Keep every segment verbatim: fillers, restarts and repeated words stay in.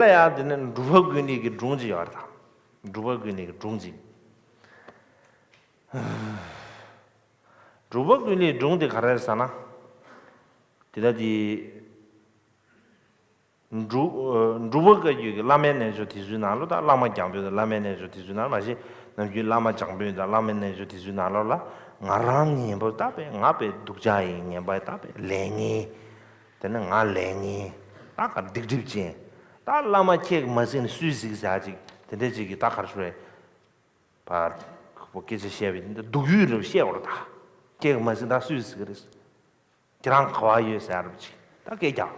ལ་ཡང་དེ་ནི་འབྲུག་པ་ཀུན་ལེགས་ཀྱི་སྒྲུང་ཅིག་ཡོད་རེད་ད། འབྲུག་པ་ཀུན་ལེགས་ཀྱི་སྒྲུང་ཅིག་འབྲུག་པ་ཀུན་ལེགས་སྒྲུང་དེ་ག་རེ་རེད་ཟེར་ན། དེ་ལྟ་དེ། འབྲུག་འབྲུག་པ་བཀའ་བརྒྱུད་ཀྱི་བླ་མའི་རྣལ་འབྱོར་དེ་ཚོའི་ནང་ལོ་ད། བླ་མ་རྒྱང་འཕེན་དང་བླ་མའི་རྣལ་འབྱོར་དེ་ཚོའི་ནང་ལ། མ་གཞི་ནམ་རྒྱུན་བླ་མ་རྒྱང་འཕེན་དང་བླ་མའི་རྣལ་འབྱོར་དེ་ཚོའི་ནང་ལོ་ལ། ང་རང་ངན་པ་ད་པས། ང་པས་སྡུག་ཅག་ཡིན། ངན་པ་ད་པས་ལས་ངན། དེ་ནི་ང་ལས་ངན། ད་ག་སྡིག་སྒྲིབ་ཅན། ད་བླ་མ་ཁྱེད་ཀྱིས་མ་གཟིགས་ན་སུས་གཟིགས་ཟེར་ཅིག་དེ་འདྲ་ཅིག་གི་ད་གར་ཤོར་བས། ཕར་ཁོ་སྐད་ཆ་བཤད་པའི་སྡུག་ཡུས་རེ་བཤད་བར་ད། ཁྱེད་ཀྱིས་མ་གཟིགས་ན་ད་སུས་གཟིགས་ཀྱི་རེད། ཁྱེད་རང་ག་བ་ཡོད་ཟེར་རབས་ཅིག་ད་སྐད་རྒྱག་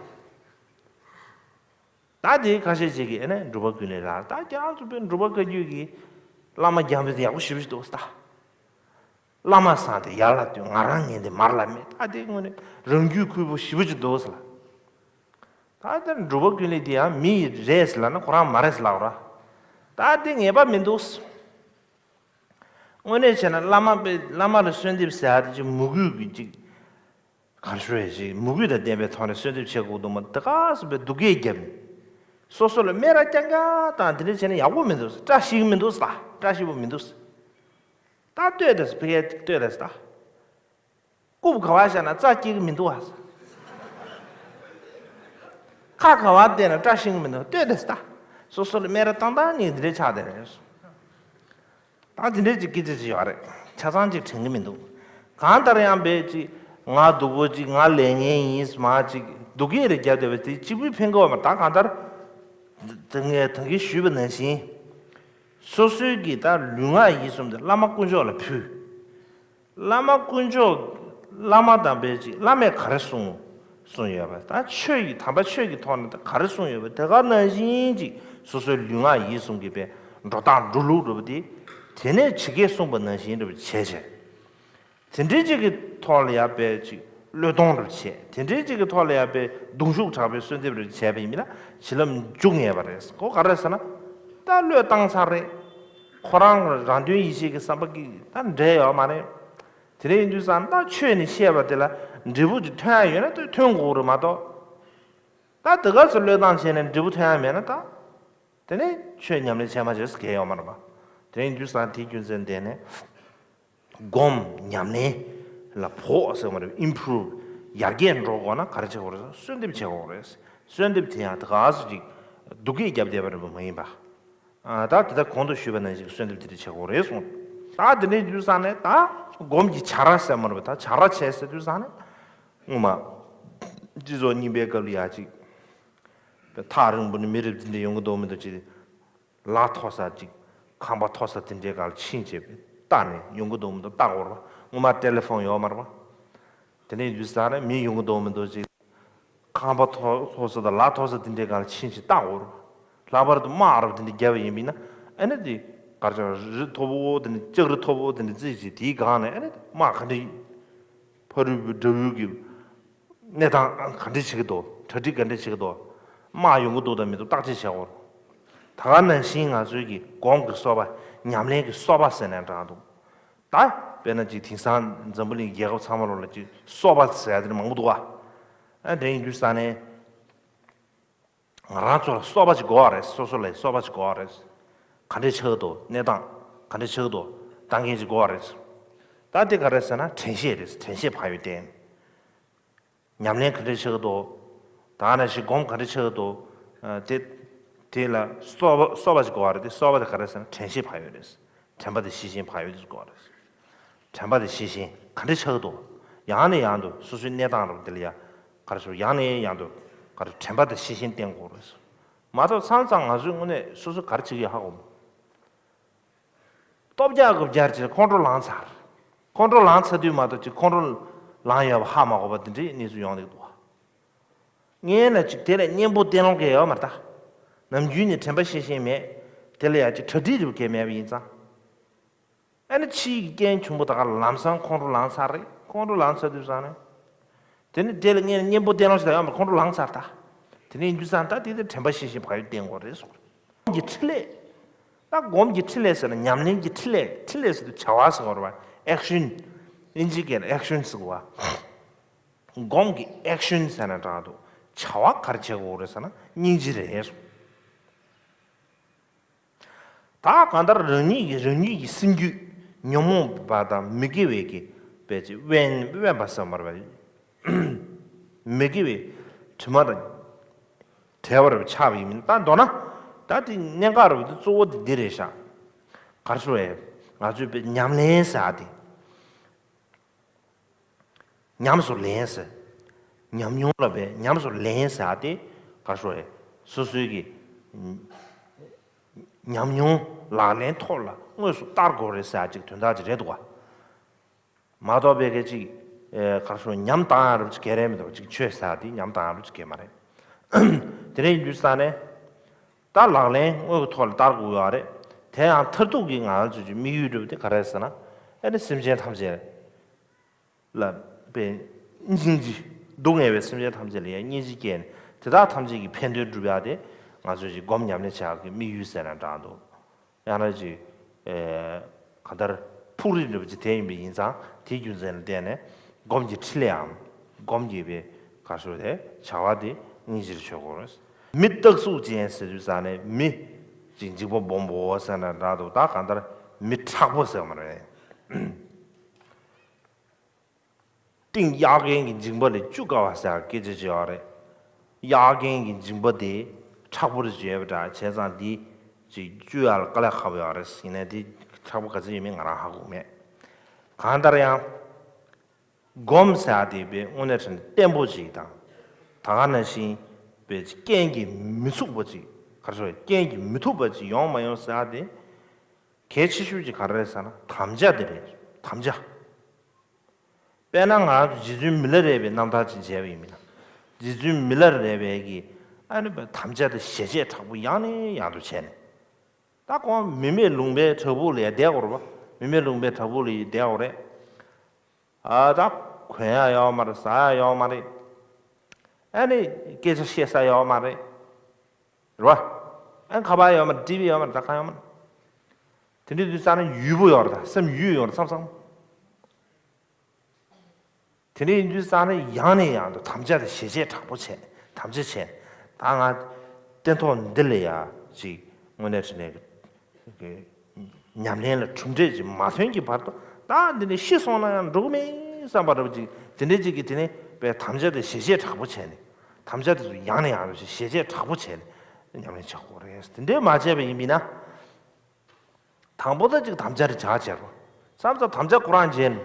ད་དེའི་ཁ་ཤས་ཅིག་གིས་ཨེ་ནས་འབྲུག་པ་ཀུན་ལེགས་ལ། ད་ཁྱེད་རང་ཚོ་པའི་འབྲུག་པ་བཀའ་བརྒྱུད་ཀྱི་བླ་མ་རྒྱང་འཕེན་དེ་ཡག་པོ་ཞེ་པོ་ཞིག་འདུག་ཟེར་ད། བླ་མ་བཟང་དེ་ཡར་ལ་བཏོན། ང་རང་ངན་དེ་མར་ལ་མེད། ད་དེ་དངོས་གནས་རང་རྒྱུད་ཁུལ་པོ་ཞེ་པོ་ཅིག་འདུག་ཟེར་ལ། ད་དེ་འབྲུག་པ་ཀུན་ལེགས་དེ་ཡང་མི་ཡི་རེད་ཟེར་ལབ་ན་ཁོ་རང་མ་རེད་ཟེར་ལབ་ར། ད་དེ་ངེས་པ་མི་འདུག་དངོས་གནས་བྱས་ན་བླ་མ་པའི་བླ་མ་ལ་གསོལ་འདེབས་ཟེར་ཡ་དེ་ཅིག་མོས་གུས་ཀྱི་ཅིག་གར་ཤོར་ཡ་ཅིག་མོས་གུས་དང་ལྡན་པའི་ཐོག་ནས་གསོལ་འདེབས་བྱེད་དགོས་འདུག་མ། དེ་ག་སེ་པའི་སྡུག་སྐད་རྒྱབ་ནས། སོ་སོ་ལ་སྨད་ར་རྐྱང་རྐྱང་བཏང་། དེ་འདྲ་བྱས་ན་ཡག་པོ་མི་འདུག་བཀྲ་ཤིས་ཀྱི་མི་འདུག་ད་བཀྲ་ཤིས་པོ་མི་འདུག་ད་ལྟོས་དང་ཕ་གིར་ལྟོས་དང་ད། རྐུབ་ག་བ་བཞག་ན་རྩྭ་སྐྱེ་གི་མི་འདུག་ཨ། ཁ་ག་བ་བལྟས་ན་བཀྲ་ཤིས་ཀྱི་མི་འདུག་ལྟོས་དང་ད། སོ་སོ་ལ་སྨད་ར་བཏང་བཏང་ནས་འདི་འདྲའི་ཆགས་བསྡད་རེད། ད་འདི་འདྲའི་ཅིག་སྐད་ཆ་ཅིག་ཡོད་རེད། ཆ་ཚང་ཅིག་དྲན་གི་མི་འདུག་གང་ལྟར་ཡང་བས་ཅིག་ང་སྡུག་པོ་ཅིག་ང་ལས་ངན་ཡིན་མ་ཅིག་སྡུག་སྐད་རེ་རྒྱབ་བསྡད་པ་དེ་གཅིག་པུས་ཕན་གི་ཡོད་མ་རེད། ད་གང་ལྟར་ད་ངས་ད་གིན་ཞུས་པ་ནང་བཞིན། སོ་སོའི་གི་ད་ལུས་ངག་ཡིད་གསུམ་དེ་བླ་མ་དཀོན་མཆོག་ལ་ཕུལ། བླ་མ་དཀོན་མཆོག་བླ་མ་དང་བས་ཅིག་བླ་མས་ག་རེ་གསུངས། གསུངས་ཡོད་པ་ད་ཆོས་ཀྱི་དམ་པ་ཆོས་ཀྱི་ཐོག་ནས་ད་ག་རེ་གསུངས་ཡོད་པ་དེ་ག་ནང་བཞིན་ཅིག་སོ་སོའི་ལུས་ངག་ཡིད་གསུམ་གྱི་པའི་འགྲོ་སྟངས་འགྲོ་ལུགས་འདྲ་པོ་དེ། དེ་ནས་ཇི་སྐད་གསུངས་པ་ནང་བཞིན་འདྲ་པོ་བྱས་བྱས། དེ་འདྲའི་ཅིག་གི་ཐོག་ལ་ཡ་བས་ཅིག་བློས་གཏོང་འདྲ་པོ་བྱས། དེ་འདྲའི་ཅིག་གི་ཐོག་ལ་ཡ་བས་གདུང་ཤུགས་དྲག་པོའི་གསོལ་འདེབས་འདྲ་པོ་བྱས་པ་ཡིན་ན་བྱིན་རླབས་འཇུག་ངེས་པ་རེད། ཁོ་ག་རེ་ཟེར་ན། ད་བློས་བཏང་ཚར་རེད། ཁོ་རང་རང་དོན་ཡིད་བྱེད་ཀྱི་བསམ་པ་གི་ད་འབྲེལ་ཡོད་མ་རེད། དེ་འདྲ་ཡིན་དུས་ཙང་ད་ཆོས་ནས་བཤད་པ་དེ་ལ་འབྲས་བུ་ཅིག་ཐོན་ཡ་ཡོད་ན་ད་ཐོན་དགོས་རེད་མ་གཏོགས། ད་དེ་ག་ཚོད་བློས་བཏང་བྱས་ནས་འབྲས་བུ་ཐོན་ཡ་མེད་ན་ད། དེ་ནས་ཆོས་ཉམས་ལེན་བྱས་མ་བྱས་སུ་གལ་ཡོད་མ་རེད་པ། དེ་ཡིན་དུས་ཙང་དེའི་རྒྱུ་མཚན་དེ་ནས། སྒོམ་ཉམས་ལེན་ལ་ཕོག་ཟེར་བ་རེད། ཨིམ་པུ་རུབ་ཡར་རྒྱས་འགྲོ་དགོས་ན་ག་རེ་བྱེད་དགོས་རེད། གསོལ་འདེབས་བྱེད་དགོས་རེད། གསོལ་འདེབས་དེ་ཡང་དེ་ག་ཚོད་ཅིག་སྡུག་སྐད་བརྒྱབ་བསྡད་པ་རེད་པ་མ་ཡིན་པ། ཨ། ད་དེ་ལྟར་གོང་དུ་ཞུས་པ་ནང་བཞིན་གསོལ་འདེབས་དེ་འདྲ་བྱེད་དགོས་རེད་གསུངས། ད་དེ་འདྲའི་དུས་ཙང་ནས་ད་སྒོམ་གྱི་བྱ་ར་ཟེར་མ་རེད་པ། ད་བྱ་ར་བྱས་ཟེར་དུས་ཙང་ནས་སྔོན་མ་སྤྱི་ཚོགས་རྙིང་པའི་སྐབས་ལ་ཡ་ཅིག་ཐག་རིང་པོ་ནས་མི་རབས་འདི་འདྲ་ཡོང་གི་འདུག་མི་འདུག་ཅིག་ལ་མཐོ་ས་ཅིག་ཁང་པ་མཐོ་ས་དེ་འདྲའི་སྒང་ལ་ཕྱིན་བྱས་པས་ལྟ་ནས་ཡོང་གི་འདུག་མི་འདུག་ལྟ་དགོས་རེད་པ། སྔོན་མ་ཏེ་ལེ་ཕོན་ཡོད་མ་རེད་པ། དེ་འདྲའི་དུས་ཙང་ནས་མི་ཡོང་གི་འདུག་མི་འདུག་ཅིག་ཁང་པ་མཐོ་མཐོ་ས་དང་ལ་མཐོ་ས་དེ་འདྲའི་སྒང་ལ་ཕྱིན་བྱས་ལྟ་དགོས་རེད། ལྷག་པར་དུ་དམག་རབ་དེ་འདྲ་བརྒྱབ་པ་ཡིན་པས་ན་ཨ་ནི་དེ་གར་ཅང་རི་མཐོ་པོ་དེ་འདྲ་ལྕགས་རི་མཐོ་པོ་དེ་འདྲ་བརྩིགས་བྱས་དེའི་སྒང་ནས་ཨ་ནི་དམག་ག་འདྲ་ཕ་རོལ་པོའི་དགྲ་བོའི་གི་གནས་སྟངས་ག་འདྲ་བྱེད་ཀྱི་འདུག་གྲ་སྒྲིག་ག་འདྲ་བྱེད་ཀྱི་འདུག་དམག་ཡོང་གི་འདུག་དང་མི་འདུག་བརྟག་དཔྱད་བྱེད་དགོས་རེད། ད་ག་ནང་བཞིན་ང་ཚོའི་གི་སྒོམ་གྱི་གསོ་བ་ཉམས་ལེན་གྱི་གསོ་བ་ཟེར་ནའང་འདྲ་འདུག་ད་དཔེར་ན་ཅིག་དེང་སང་འཛམ་བུ་གླིང་རྒྱལ་ཁབ་ཚང་མ་ལོ་ལ་ཅིག་གསོ་བ་ཟེར་ཡ་དེ་མང་པོ་འདུག་ཨ། ཨ་དེ་ཡིན་དུས་ཙང་ནས་ང་རང་ཚོ་ལ་གསོ་བ་ཅིག་དགོས་པ་རེད། སོ་སོ་ལ་གསོ་བ་ཅིག་དགོས་པ་རེད། ག་འདྲས་ཆགས་འདུག་གནས་སྟངས་ག་འདྲས་ཆགས་འདུག་ལྟ་མཁན་ཅིག་དགོས་པ་རེད། ད་དེ་ག་རེ་ཟེར་ན་དྲན་ཤེས་རེད། དྲན་ཤེས་བག་ཡོད་བསྟེན། ཉམས་ལེན་ག་འདྲས་ཆགས་འདུག་ད་ནང་བཞིན་སྒོམ་ག་འདྲས་ཆགས་འདུག་ཨ། དེ་དེ་ལ་གསོ་བ་གསོ་བ་ཞིག་དགོས་པ་རེད་དེ། གསོ་བ་དེ་ག་རེ་ཟེར་ན་དྲན་ཤེས་བག་ཡོད་རེད། དྲན་པ་དེ་ཤེས་བཞིན་བག་ཡོད་དེ་དགོས་པ་རེད། དྲན་པ་དེ་ཤེས་བཞིན་ག་འདྲས་ཆགས་འདུག་ཡང་ནས་ཡང་དུ་སོ་སོའི་གནས་སྟངས་རབ་དེ་ལ་ཡ་ག་རེ་ཟེར། ཡང་ནས་ཡང་དུ་ག་རེ་དྲན་པ་དེ་ཤེས་བཞིན་བསྟེན་དགོས་རེད། མ་གཏོགས་མཚམས་མཚམས་ང་ཚོའི་དངོས་གནས་སོ་སོ་ག་རེ་བྱེད་ཀྱི་ཡོད་ཧ་གོ་མ། སྟོབས་རྒྱག་དགོས་རྒྱག་ཅིག་ཁོང་ཁྲོ་ལངས་ཚར། ཁོང་ཁྲོ་ལངས་ཚར་དུས་མ་གཏོགས་ཅིག་ཁོང་ཁྲོ་ལངས་ཡོད་པ་ཧ་མ་གོ་བ་དེ་འདྲའི་གནས་ཚུལ་ཡོང་གི་འདུག་ངས་ན་ཅིག་དེ་ལ་གཉེན་པོ་བསྟེན་ལོང་གི་ཡོད་མ་རེད་ད། ནམ་རྒྱུན་ནས་དྲན་པ་ཤེས་བཞིན་མེད། དེ་ལ་ཡ་ཅིག་གྲ་སྒྲིག་རེ་བ་གས་མེད་པ་ཡིན་ཙང་། ཨ་ནི་ཕྱིའི་རྐྱེན་བྱུང་པོ་ད་ག་ལམ་སང་ཁོང་ཁྲོ་ལངས་ཚར་རེད། ཁོང་ཁྲོ་ལངས་ཚར་དུས་ཙང་ནས། དེ་ནི་དེ་ལ་ངས་གཉེན་པོ་བསྟེན་ལོང་ཞིག་ད་ཡོད་མ་རེད། ཁོང་ཁྲོ་ལངས་ཚར་ད། དེ་ནས་ཡིན་དུས་ཙང་ད་དེ་དེ་དྲན་པ་ཤེས་བཞིན་བག་ཡོད་བསྟེན་དགོས་རེད་གསུངས། སྒོམ་གྱི་འཕྲིན་ལས། ད་སྒོམ་གྱི་འཕྲིན་ལས་ཟེར་ན་ཉམས་ལེན་གྱི་འཕྲིན་ལས། འཕྲིན་ལས་ཟེར་དུས་བྱ་བ་ཟེར་བ་རེད་པ། ཨེག་ཤན། དབྱིན་ཇིའི་སྐད་ལ་ཨེག་ཤན་ཟེར་བ། སྒོམ་གྱི་ཨེག་ཤན་ཟེར་ན་འདྲ་འདུག་བྱ་བ་ག་རེ་བྱེད་དགོས་རེད་ཟེར་ན་སྙིང་རྗེ་རེད་གསུངས། ད་གང་ལྟར་རང་ཉིད་ཀྱི་རང་ཉིད་ཀྱི་སེམས་རྒྱུད་ཉོན་མོངས་པ་དང་མི་དགེ་བའི་གི་དཔེ་ཅིག་དབེན་དབེན་པ་ཟེར་མར་བ། མི་དགེ་བའི་དྲི་མ་དང་བྲལ་བར་ཆགས་པ་ཡིན་མིན་ད་མདོར་ན། ད་དེ་གནད་འགག་རུ་དེ་གཙོ་བོ་དེ་འདི་རེད་ཤག་ག་རེ་ཞུ་བས། ང་ཚོས་དཔེ་ཉམས་ལེན་ཟེར་ཡ་དེ། ཉམས་སུ་ལེན་ཟེར། ཉམས་མྱོང་ལ་བས་ཉམས་སུ་ལེན་ཟེར་ཏེ་ག་རེ་ཞུ་རེད། སོ་སོའི་གི་ཉམས་མྱོང་ལག་ལེན་ཐོག་ལ་དངོས་སུ་བསྟར་དགོས་རེད་ཟེར་ཅིག་དོན་དག་ཅིག་རེད་འདུག་བ། མ་གཏོགས་པའི་གི་ཅིག་ག་རེ་ཞུ་ཉམས་བཏང་ཡ་རུ་ཅིག་གལ་རེད་མི་འདུག་ཅིག་ཆོས་ཟེར་ཏེ་ཉམས་བཏང་ཡ་རུ་ཅིག་གལ་མ་རེད། དེ་རིང་ཡིན་དུས་ས་ནས། ད་ལག་ལེན་དངོས་ཀྱི་ཐོག་ལ་བསྟར་དགོས་ཡོད་རེད། དེ་ཡང་མཐར་ཐུག་གི་ང་རང་ཚོའི་དམིགས་ཡུལ་འདྲ་པོ་དེ་ག་རེ་རེད་ཟེར་ན། ཨ་ནི་སེམས་ཅན་ཐམས་ཅད་ལ་དཔེ་སྙིང་རྗེ། སྡུག་བསྔལ་བའི་སེམས་ཅན་ཐམས་ཅད་ལ་ཡང་སྙིང་རྗེ་སྐྱེས་ནས་དེ་དག་ཐམས་ཅད་ཀྱི་ཕན་དོན་སྒྲུབ་ཡག་དེ་ང་ཚོས་ཀྱི་སྒོམ་ཉམས་ལེན་བྱ་ཡག་གི་དམིགས་ཡུལ་ཟེར་ན་འདྲ་འདུག་ཡང་ན་ཅིག་ཨེ། གང་ལྟར་ཕུགས་རེ་འདྲ་པོ་ཅིག་དེ་ཡིན་པ་ཡིན་ཙང་དེའི་རྒྱུ་མཚན་ལ་བརྟེན་ནས་སྒོམ་གྱི་འཕྲིན་ལས་འམ། སྒོམ་གྱི་དཔེ་ག་རེ་ཞུ་དེ་བྱ་བ་དེ་སྙིང་རྗེར་བྱེད་དགོས་རེད། མི་རྟག་གཟུགས་ཅན་ཟེར་དུས་ཙང་ནས་མི་ཅིག་འཇིགས་པ་སྦོམ་པོ་ཟེར་ན་འདྲ་འདུག་ད་གང་ལྟར་མི་མཁྲེགས་པོ་ཟེར་བ་རེད། གཏིང་གཡག་རྒན་གྱི་མཇིང་པ་ལས་བཅུ་དཀའ་བ་ཟེར་སྐད་ཆ་ཅིག་ཡོད་རེད། གཡག་རྒན་གྱི་མཇིང་པ་དེ་མཁྲེགས་པོ་རེད་བརྗོད་པ་འདྲ་བྱས་ཙང་འདི་ཅིག་བཅུ་ཡག་ལ་དཀའ་ལས་ཁག་པོ་ཡོད་རེད། ཡིན་ནའི་དེ་མཁྲེགས་པོ་ག་ཚོད་ཡོད་མེད་ང་རང་ཧ་གོ་མེད། གང་ལྟར་ཡང་སྒོམ་ཟེར་ཡག་དེ་དཔེ་དངོས་གནས་དྲང་གནས་བརྟན་པོ་ཅིག་དང་། ད་ག་ནང་བཞིན་དཔེ་རྐྱེན་གྱིས་མི་ཚུགས་པ་ཅིག་ག་རེ་ཞུ་རྐྱེན་གྱིས་མི་ཐུབ་པ་ཅིག་ཡོང་མ་ཡོང་ཟེར་ཡག་དེ་གལ་ཆེ་ཤོས་ཅིག་ག་རེ་རེད་ཟེར་ན་དམ་བཅའ་དེ་རེད། དམ་བཅའ། དཔེར་ན་ང་ཚོ་རྗེ་བཙུན་མི་ལ་རས་པའི་རྣམ་ཐར་ཅིག་མཇལ་བ་ཡིན་མིན་ན། རྗེ་བཙུན་མི་ལ་རས་པའི་གི་ཨ་ནི་དམ་བཅའ་དེ་ཞེ་བཅད་དྲག་པོ་ཡང་ནས་ཡང་དུ་བྱས་ནས། ད་ཁོང་མི་མེད་ལུང་པའི་བྲག་ཕུག་ལ་ཡ་བསྡད་དགོས་རེད་པ། མི་མེད་ལུང་པའི་བྲག་ཕུག་ལ་ཡ་བསྡད་དགོས་རེད། ཨ་ད་གོན་ཡག་ཡོད་མ་རེད། ཟ་ཡག་ཡོད་མ་རེད། ཨ་ནི་སྐད་ཆ་བཤད་ས་ཡོད་མ་རེད། རེད་པ། ཨ་ནི་ཁ་པར་ཡོད་མ་རེད། ཊི་བི་ཡོད་མ་རེད། ད་གང་ཡོད་མ་རེད། དེ་འདྲའི་དུས་ཙང་ནས་ཡུལ་པོ་ཡོད་རེད། ད་སེམས་ཡུལ་ཡོད་རེད་བསམ་བསམ། དེ་འདྲ་ཡིན་དུས་ཙང་ནས་ཡང་ནས་ཡང་དུ་དམ་བཅའ་དེ་ཞེ་བཅད་དྲག་པོ་བྱས་ནས་དམ་བཅའ་བྱས། ད་ང་སྟན་ཐོག་འདི་ལ་ཡ་ཅིག་དངོས་གནས་དྲང་གནས་ཀྱི་ཉམས་ལེན་ལ་གྲུབ་འབྲས་ཅིག་མ་ཐོན་གྱི་བར་དུ་ད་འདི་ནས་ཤི་སོང་ན་ཡང་འགྲོ་གི་མིན་བསམ་པ་འདྲ་པོ་ཅིག་དེ་འདྲའི་ཅིག་གིས་དེ་ནས་དཔེ་དམ་བཅའ་དེ་ཞེ་བཅད་དྲག་པོ་བྱས་ནས་དམ་བཅའ་དེ་ཚོ་ཡང་ནས་ཡང་དུ་ཞེ་བཅད་དྲག་པོ་བྱས་ནས་ཉམས་ལེན་བྱ་དགོས་རེད། དེ་འདྲའི་མ་བྱས་པ་ཡིན་པ་ཡིན་ན། དང་པོ་ད་ཅིག་དམ་བཅའ་རེ་བྱ་བྱེད་རོགས། བསམ་ཙང་དམ་བཅའ་ཁོ་རང་བྱས་ནས།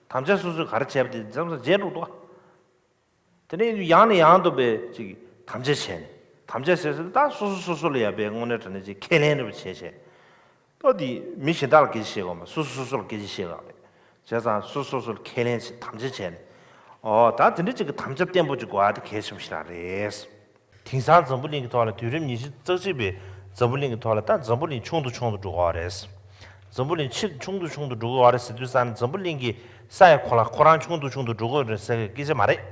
དམ་བཅའ་སོ་སོས་ག་རེ་བྱས་པ་དེ་བསམ་ཙང་བྱས་འགྲོ་འདུག་དེ་ནས་ཡང་ནས་ཡང་དུ་བས་ཅིག་དམ་བཅའ་བྱས་ནས། དམ་བཅའ་བྱས་ཟེར་ད་སོ་སོ་སོ་སོ་ལ་ཡ་བས་དངོས་གནས་དྲང་གནས་ཅིག་ཁས་ལེན་རེ་བྱས་བྱས། ཏོ་དེ་མི་གཞན་དག་ལ་སྐད་ཆ་བཤད་དགོས་མ་སོ་སོ་སོ་སོ་ལ་སྐད་ཆ་བཤད་དགོས་རེད། བྱས་ཙང་སོ་སོ་སོ་ལ་ཁས་ལེན་བྱས་དམ་བཅའ་བྱས་ནས། ཨོ་ད་དེ་འདྲ་ཅིག་གི་དམ་བཅའ་བརྟན་པོ་ཅིག་དགོས་ཨ་དེ་གལ་ཆེན་པོ་ཞིག་རང་རེད། དེང་སང་འཛམ་བུ་གླིང་གི་ཐོག་ལ་དུས་རབས་ཉི་ཤུ་རྩ་གཅིག་པའི་འཛམ་བུ་གླིང་གི་ཐོག་ལ་ད་འཛམ་བུ་གླིང་ཆུང་དུ་ཆུང་དུ་འགྲོ་གི་ཡོད་རེད། འཛམ་བུ་གླིང་ཆེ་ཆུང་དུ་ཆུང་དུ་འགྲོ་གི་ཡོད་རེད་ཟེར་དུས་ཙང་ནས་འཛམ་བུ་གླིང་གི་ས་ཡི་གོ་ལ་ཁོ་རང་ཆུང་དུ་ཆུང་དུ་འགྲོ་གི་ཡོད་རེད་ཟེར་བའི་སྐད་ཆ་མ་རེད།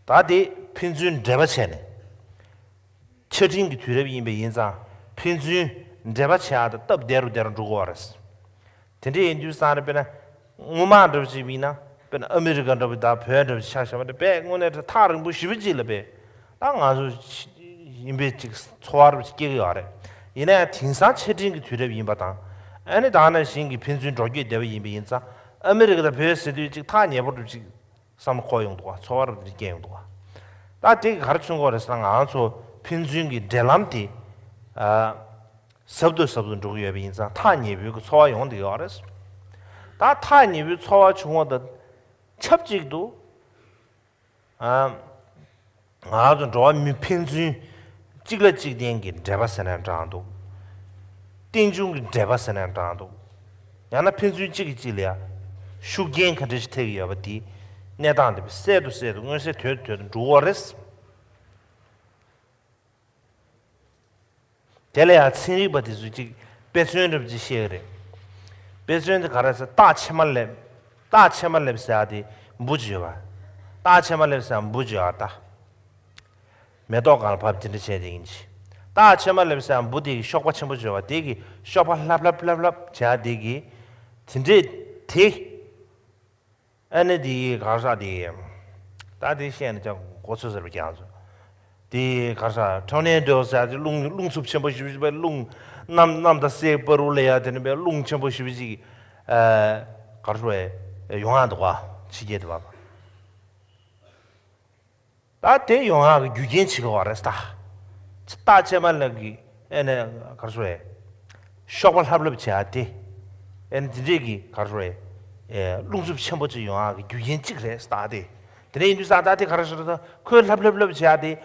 ད་དེ་ཕན་ཚུན་འབྲེལ་བ་བྱས་ནས། ཆ་འཕྲིན་གྱི་དུས་རབས་ཡིན་པ་ཡིན་ཙང་ཕན་ཚུན་འབྲེལ་བ་བྱེད་ཡག་དང་སྟབས་བདེ་རུ་བདེ་རུ་འགྲོ་གི་ཡོད་རེད། དེ་འདྲ་ཡིན་དུས་ཙང་རེད་དཔེར་ན། སྔོན་མ་འདྲ་བོ་ཅིག་ཡིན་ན། དཔེར་ན་ཨ་མི་རི་ཀ་འདྲ་བོ་དང་བོད་འདྲ་བོ་ཆ་བཞག་པ་འདྲ་དཔེ་དངོས་གནས་དྲང་ཐག་རིང་པོ་ཞེ་པོ་ཅིག་ལ་དཔེ། ད་ང་ཚོ་ཡིན་པའི་ཅིག་ཚོར་བ་འདྲ་བོ་ཅིག་སྐྱེ་གི་ཡོད་རེད། ཡིན་ན་ཡང་དེང་སང་ཆ་འཕྲིན་གྱི་དུས་རབས་ཡིན་པ་དང་། ཨ་ནི་ད་ག་ནང་བཞིན་གྱི་ཕན་ཚུན་འགྲོ་སྐྱོད་བདེ་བ་ཡིན་པ་ཡིན་ཙང་ཨ་མི་རི་ཀ་དང་བོད་ཟེར་དུས་ཅིག་ཐག་ཉེ་པོ་འདྲ་བོ་ཅིག་བསམ་བློ་འཁོར་ཡོང་འདུག་ག་ཚོར་བ་རེ་སྐྱེ་ཡོང་འདུག་ག་ད་དེ་ག་རེ་མཚོན་གྱི་ཡོད་རེད་ཟེར་ན་ང་ཚོ་ཕན་ཚུན་གྱི་འབྲེལ་ལམ་དེ་ཨ་ཟབ་ཏུ་ཟབ་ཏུ་འགྲོ་གི་ཡོད་པ་ཡིན་ཙང་ཐག་ཉེ་པོའི་གི་ཚོར་བ་ཡོང་བསྡད་ཡོད་རེད། ད་ཐག་ཉེ་པོའི་ཚོར་བ་བྱུང་བ་དང་ཆབས་ཅིག་ཏུ་ཨ་ང་ཚོ་འགྲོ་བ་མི་ཕན་ཚུན་གཅིག་ལ་གཅིག་བརྟེན་གྱི་འབྲེལ་བ་ཟེར་ན་འདྲ་འདུག་རྟེན་འབྱུང་གི་འབྲེལ་བ་ཟེར་ན་འདྲ་འདུག་ཡང་ན་ཕན་ཚུན་གཅིག་གིས་གཅིག་ལ་ཡ་ཤུགས་རྐྱེན་ག་འདྲ་ཞིག་ཐེབས་ཀྱི་ཡོད་པ་དེ་གནས་སྟངས་དེ་གསལ་དུ་གསལ་དུ་མངོན་གསལ་དོད་དུ་དོད་དུ་འགྲོ་གི་ཡོད་རེད། དེ་ལ་ཡང་ཚན་རིག་པ་དེ་ཚོས་ཅིག་དཔེ་མཚོན་འདྲ་པོ་ཅིག་བཤད་ཀྱི་རེད། དཔེ་མཚོན་དེ་ག་རེ་ཟེར་སྟག་ཕྱེ་མ་ལེབ། སྟག་ཕྱེ་མ་ལེབ་ཟེར་ཡ་དེ་འབུ་ཅིག་ཡོད་པ། སྟག་ཕྱེ་མ་ལེབ་ཟེར་ཡ་འབུ་ཅིག་ཡོད་པ་ད། མེ་ཏོག་སྒང་ལ་བབས་དེ་འདྲ་བྱས་དེ་ཡིན་གྱི། སྟག་ཕྱེ་མ་ལེབ་ཟེར་ཡ་འབུ་དེ་གི་གཤོག་པ་ཆེན་པོ་ཅིག་ཡོད་པ་དེ་གི་གཤོག་པ་ལྷབ་ལྷབ་ལྷབ་ལྷབ་བྱས་ཡ་དེ་གི། དེ་འདྲས་དེ། ཨ་ནི་དེ་ག་རེ་ཟེར་དེ། ད་དེ་བཤད་ན་ཅང་གོ་ཚོད་ཟེར་བ་ཀྱང་ཚོད། དེ་ག་རེ་ཟེར་ཊོར་ནེ་ཌོ་ཟེར་དེ་རླུང་རླུང་འཚུབ་ཆེན་པོ་ཞིག་ཞིག་པའི་རླུང་ གནམ་གནམ་དང་སའི་བར་དུ་ལ་ཡ་དེ་ནི་བའི་རླུང་ཆེན་པོ་ཞེ་པོ་ཅིག་ཨ་ག་རེ་ཟེར་ཡོང་ཡ་འདུག་ག་ཕྱི་རྒྱལ་དུ་བ། ད་དེ་ཡོང་ཡག་གི་རྒྱུ་རྐྱེན་བྱེད་ཀྱི་ཡོད་རེད་ད། ཅི་སྟག་ཆེན་མ་ལགས་ཀྱིས་ཨེ་ནས་ག་རེ་ཟེར། གཤོག་པ་ལྷབ་ལྷབ་བྱེད་ཡ་དེ། ཨེ་ནས་དེ་འདྲས་ཀྱི་ག་རེ་ཟེར། ཨེ་རླུང་འཚུབ་ཆེན་པོ་ཅིག་ཡོང་ཡག་གི་རྒྱུ་རྐྱེན་གཅིག་རེད་ད་དེ། དེ་འདྲ་ཡིན་དུས་ཙང་ད་དེ་ག་རེ་ཟེར་ད་ཁོས་ལྷབ་ལྷབ་ལྷབ་བྱེད་ཡ་དེ།